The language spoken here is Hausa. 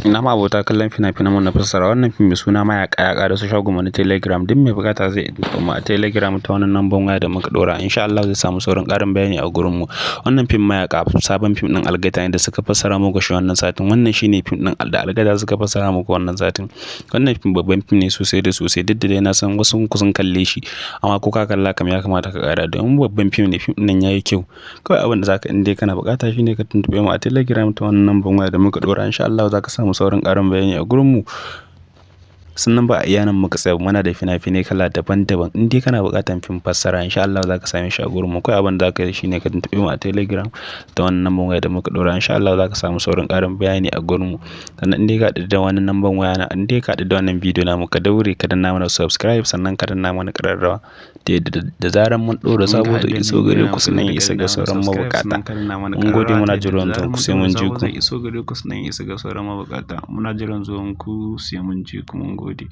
Ina ma abota kallon fina-finan mu na fassara. Wannan fim mai suna Mayaƙa ya ƙaraso shagon mu na Telegram. Duk mai buƙata zai iya mu a Telegram ta wannan number waya da muka ɗora. Insha Allah zai samu sauran ƙarin bayani a gurin mu. Wannan fim Mayaƙa sabon fim ɗin Algaita ne da suka fassara muku shi wannan satin. Wannan shine fim ɗin da Algaita suka fassara muku wannan satin. Wannan fim babban fim ne sosai da sosai. Duk da dai na san wasu ku sun kalle shi, amma ko ka kalla kam ya kamata ka ƙara, domin babban fim ne. Fim ɗin nan yayi kyau. Kawai abin da zaka in dai kana buƙata shine ka tuntuɓe mu a Telegram ta wannan number waya da muka ɗora. Insha Allah za ka samu sauran ƙarin bayani a gurin mu. Sannan ba a iya nan muka tsaya, muna da fina-finai kala daban-daban. In dai kana buƙatar fim fassara, insha Allah za ka same shi a gurin mu. Kawai abin da za ka yi shine ka tuntuɓe mu a Telegram ta wannan number waya da muka ɗora. Insha Allah za ka samu sauran ƙarin bayani a gurin mu. Sannan in dai ka haɗu da wannan number waya na, in dai ka haɗu da wannan bidiyo namu, ka daure ka danna mana subscribe, sannan ka danna mana ƙararrawa ta yadda da zarar mun ɗora sabo zai iso gare ku, sannan ya isa ga sauran mabuƙata. Mun gode, muna jiran zuwan ku, sai mun ji ku. Zai iso gare ku, sannan ya isa ga sauran mabuƙata. Muna jiran zuwan ku, sai mun ji ku. Mun gode.